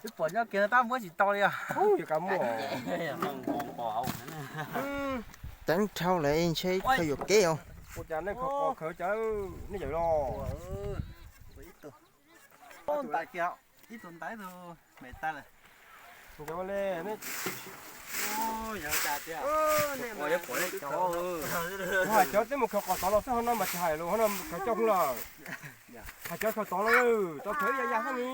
Twb pom nyob kiag no tab muab tsis tau li os. Ub, yuav kav muaj. Ceeb dhau lawm ntshe khaws yuam kev os. Ua cas nej khaws qos khaws cas nej yawm los? Ib tug ntais kiag, ib tug ntais ib tug me tas lawm. Cov le, yog cas tiag? Kuv hais cov twb mus khaws qos tod los xwb, hov no mas tsis hais lus, hov no khaws coj hwv lawm. Hais cov khaws tod los, tau khaws ib yam yam hab ni.